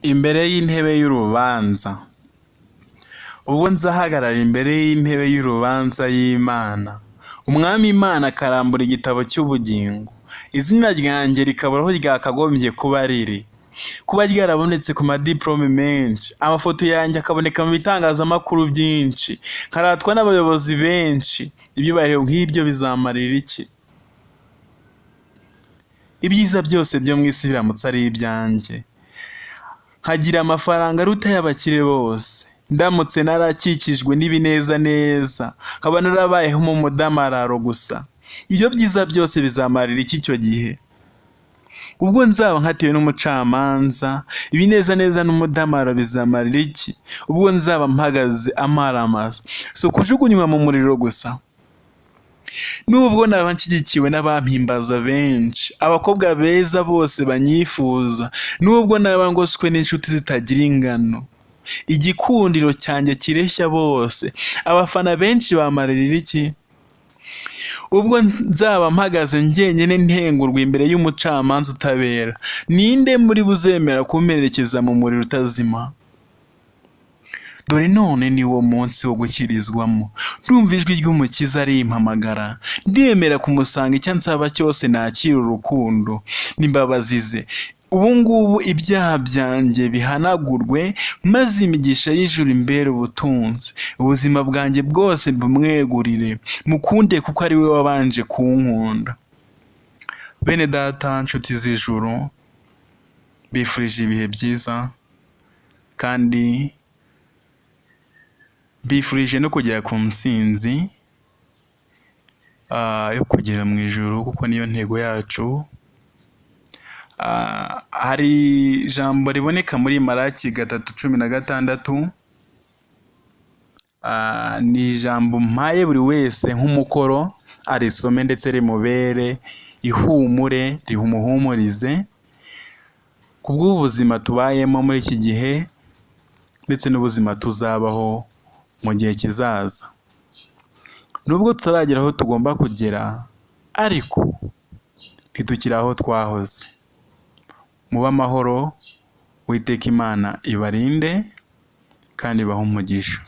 Imbere y'intebe y'urubanza. Ubwo nzahagarara imbere y'intebe y'urubanza y'Imana, Umwami Imana akarambura igitabo cy'ubugingo, izina ryanjye rikabura aho ryakagombye kuba riri. Kuba ryarabonetse ku madiplome menshi, amafoto yanjye akaboneka mu bitangazamakuru byinshi, nkaratwa n'abayobozi benshi, ibyubahiro nk'ibyo bizamarira iki? Ibyiza byose byo mu isi biramutse ari ibyanjye, nkagira amafaranga aruta ay'abakire bose, ndamutse narakikijwe n'ibinezaneza, nkaba narabayeho mu mudamararo gusa, ibyo byiza byose bizamarira iki icyo gihe? Ubwo nzaba nkatiwe n'umucamanza, ibinezaneza n'umudamararo bizamarira iki? Ubwo nzaba mpagaze amaramasa, si ukujugunywa mu muriro gusa? Nubwo naba nshyigikiwe n'abampimbaza benshi, abakobwa beza bose banyifuza, nubwo naba ngoswe n'inshuti zitagira ingano, igikundiro cyanjye kireshya bose, abafana benshi bamarira iki? Ubwo nzaba mpagaze njyenyine ntengurwa imbere y'umucamanza utabera, ninde muri bo uzemera kumperekeza mu muriro utazima? Dore none ni wo munsi wo gukirizwamo, ndumva ijwi ry'Umukiza rimpamagara, ndemera kumusanga icyo ansaba cyose nakira urukundo n'imbabazi ze. Ubu ngubu ibyaha byanjye bihanagurwe, maze imigisha y'ijuru imbere ubutunzi. Ubuzima bwanjye bwose mbumwegurire, mukunde kuko ari we wabanje kunkunda. Bene data, nshuti z'ijuru, mbifurije ibihe byiza kandi mbifurije no kugera ku ntsinzi yo kugera mu ijuru kuko niyo ntego yacu. Hari ijambo riboneka muri Malaki 3:16, ni ijambo mpaye buri wese nk'umukoro arisome ndetse rimubere ihumure, rimuhumurize kubw'ubuzima tubayemo muri iki gihe ndetse n'ubuzima tuzabaho mu gihe kizaza. Nubwo tutaragera aho tugomba kugera ariko ntitukiri aho twahoze. Mube amahoro, Uwiteka Imana ibarinde kandi ibahe umugisha.